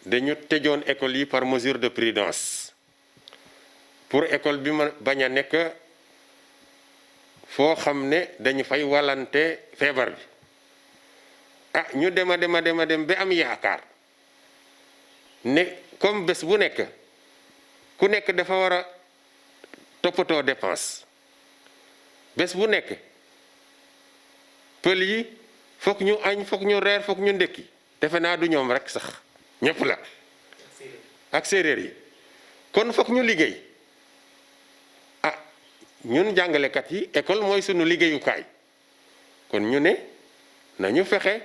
dañu tëjoon école yi par mesure de prudence pour école bi ma bañ a nekk foo xam ne dañu fay wàllante feebar bi ah ñu dem ba am yaakaar ne comme bés bu nekk ku nekk dafa war a toppatoo dépense bés bu nekk pël yi foog ñu añ foog ñu reer foog ñu ndekki defe naa du ñoom rek sax ñëpp la ak séeréer yi kon foog ñu liggéey ah ñun jàngalekat yi école mooy sunu liggéeyukaay kon ñu ne nañu fexe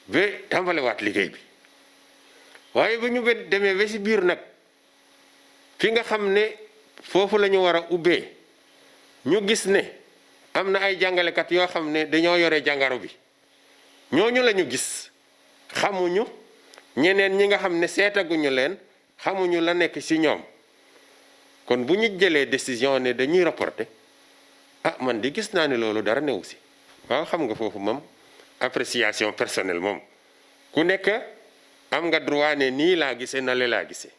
ba tàmbalewaat liggéey bi waaye ba ñu demee ba ci biir nag fi nga xam ne foofu la ñu war a ubbee ñu gis ne am na ay jàngalekat yoo xam ne dañoo yore jàngaro bi ñooñu la ñu gis xamuñu ñeneen ñi nga xam ne seetaguñu leen xamuñu la nekk ci ñoom kon bu ñu jëlee décision ne dañuy reporter ah man di gis naa ne loolu dara newu ci waaw xam nga foofu moom appréciation personnelle moom ku nekk am nga droit ne nii laa gisee na le laa gisee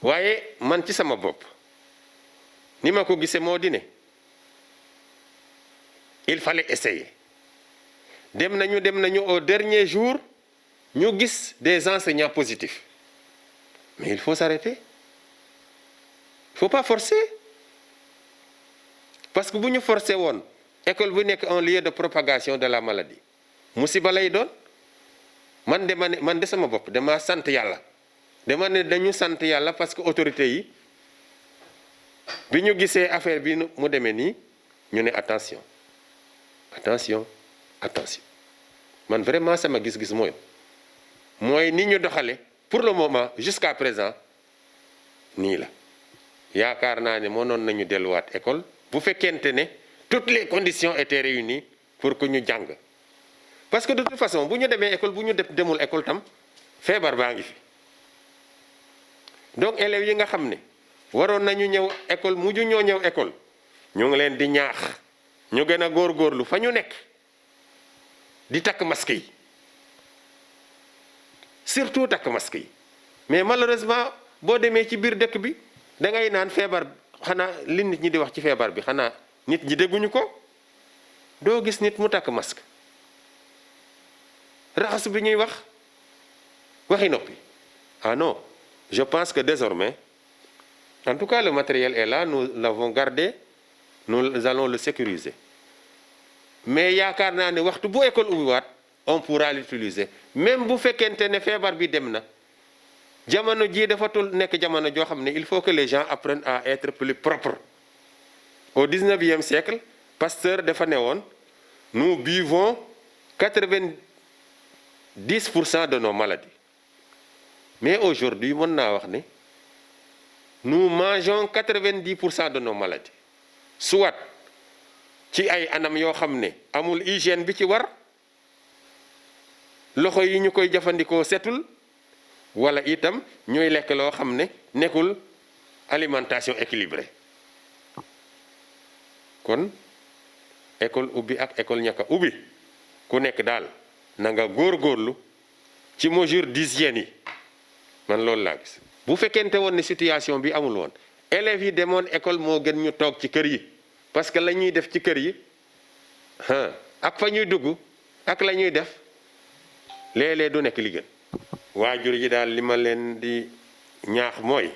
waaye man ci sama bopp ni ma ko gisee moo di ne il fallait essayer dem nañu au dernier jour ñu gis des enseignants positifs mais il faut s'arrêter il faut pas forcer parce que bu ñu forcer woon école bu nekk un lieu de propagation de la maladie musiba lay doon man de sama bopp dama sant yàlla dama ne dañu sant yàlla parce que autorités yi bi ñu gisee affaire bi mu demee nii ñu ne attention man vraiment sama gis-gis mooy ni ñu doxale pour le moment jusqu'à présent nii la yaakaar naa ne mënoon nañu delluwaat école bu fekkente ne toutes les conditions étaient réunies pour que ñu jàng parce que de toute façon bu ñu demee école bu ñu demul école tam feebar baa ngi fi donc élèves yi nga xam ne waroon nañu ñëw école mujj ñoo ñëw école ñu ngi leen di ñaax ñu gën a góorgóorlu fa ñu nekk di takk masque yi surtout takk masque yi mais malheureusement boo demee ci biir dëkk bi da ngay naan feebar xanaa li nit ñi di wax ci feebar bi xanaa nit ñi dégguñu ko doo gis nit mu takk masque raxas bi ñuy waxi noppi ah non je pense que désormais en tout cas le matériel est là nous l'avons gardé nous allons le sécuriser mais yaakaar naa ne waxtu bu école ubbiwaat on pourra l'utiliser même bu fekkente ne feebar bi dem na jamono jii dafa nekk jamono joo xam ne il faut que les gens apprennent à être plus propres au 19e siècle Pasteur dafa ne woon nous buvons 90% de nos maladies mais aujourd'hui mën naa wax ne nous mangeons 90% de nos maladies soit ci ay anam yoo xam ne amul hygiène bi ci war loxo yi ñu koy jëfandikoo setul wala itam ñuy lekk loo xam ne nekkul alimentation équilibrée kon école ubbi ak école ñàkk ubbi ku nekk daal na nga góorgóorlu ci mesure d'hygiène yi man loolu laa gis bu fekkente woon ne situation bi amul woon élèves yi demoon école moo gën ñu toog ci kër yi parce que la ñuy def ci kër yi ak fa ñuy dugg ak la ñuy def léeg-léeg du nekk li gën waajur yi daal li ma leen di ñaax mooy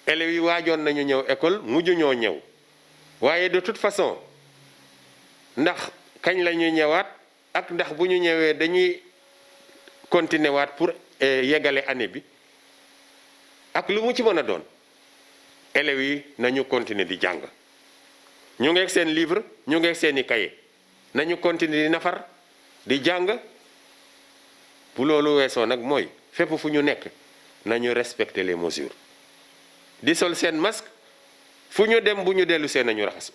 élèves yi waajoon nañu ñëw école mujj ñoo ñëw waaye de toute façon ndax kañ la ñuy ñëwaat ak ndax bu ñu ñëwee dañuy continuer waat pour yeggale année bi ak lu mu ci mën a doon élèves yi nañu continuer di jàng ñu ngeeg seen livre ñu ngeeg seeni cahier nañu continuer di nafar di jàng bu loolu weesoo nag mooy fépp fu ñu nekk nañu respecter les mesures di sol seen masque fu ñu dem bu ñu dellu seen nañu raxasu